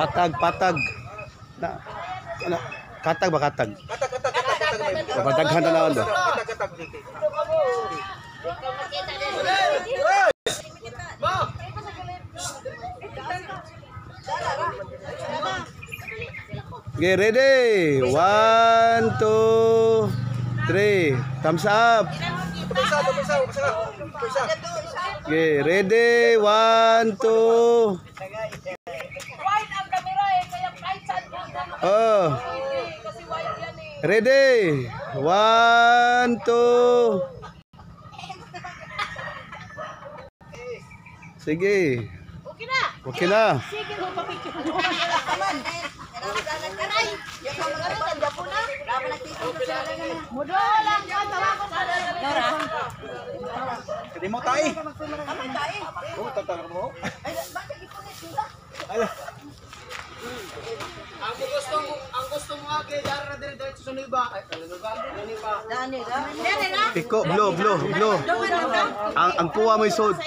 Patag, patag. Na, ano, katag ba katag? Katag, katag, katag, katag. Pataghan na lang ba? Katag, katag. Okay, ready? One, two, three. Thumbs up. Isa, isa, isa, isa. Okay, ready? One, two. White ang camera eh, kaya kahit saan punta mo. Oh. Kasi white yan eh. Ready? One, two. Sige. Okay na. Okay na. Sige, mo pa-picture mo. Mudo lang ka, tawagon ka. Nora. Hindi mo tayo. Oh, tatanong mo. Ang gusto mo age, dara na dire diretso sa Nueva. Ay, ano ba? Nueva. Piko, blow, blow, blow. Ang kuha mo isod.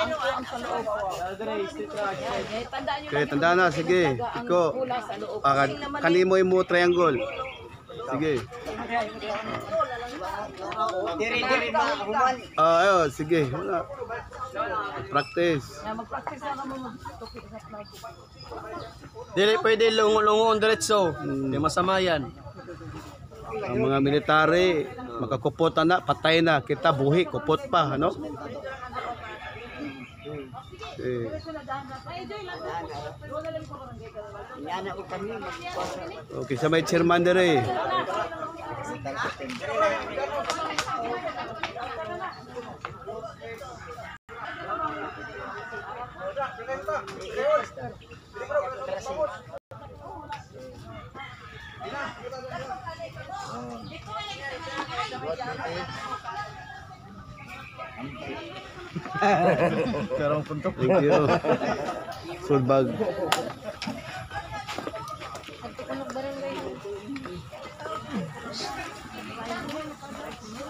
Tandaan nyo Okay, tanda na. Sige. Piko. pula sa loob. Ah, kanimoy mo triangle. Sige. Dire dire na human. Ah, ayun, sige. Wala. Practice. Mag-practice na ka mo. Dili pwede lungo-lungo diretso. Di masama yan. Ang mga military, makakupot na, patay na. Kita buhi, kupot pa, ano? Eh. Okay, sa may chairman dire. Thank you. Sulbag.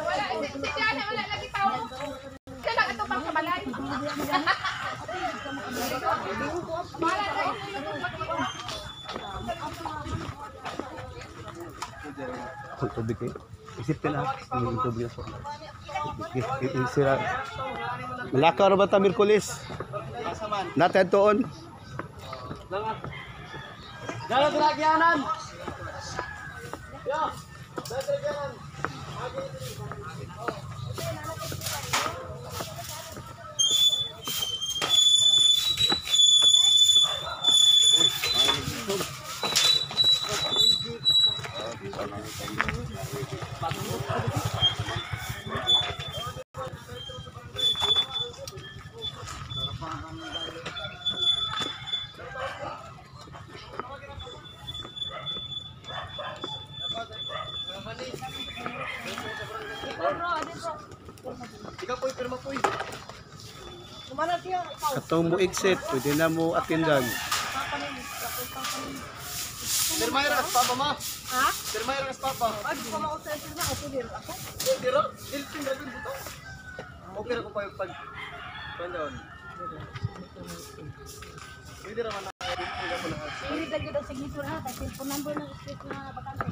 Wala, si Diana, wala lagi tao. Siya lang ito pang kabalay. Wala na. Ang tubig kayo. Isip nila. Ang tubig sa. Sira. Malakaw ra ba ta Miyerkules? Natin tuon. Dara dragyanan. Ikaw po, pirma po. Katong mo exit, pwede na mo atindan. Pirma ras papa ma. Ha? Pirma ras papa. Ay, di ko ma-usap na. Okay, dito ako. Dira, dilpin ra dito. Okay ra ko pa yung pag pandon. Pwede ra man na Hindi dagyo daw signature ha, kay cellphone number ng street na bakante.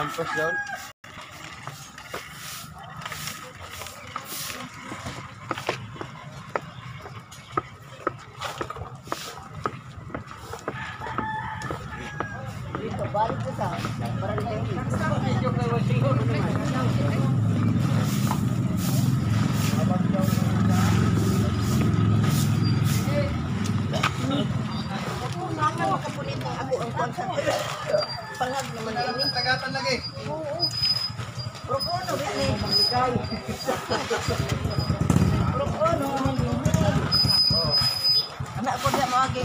Pampers down. Tagatan lagi. Anak ko diya mo agi.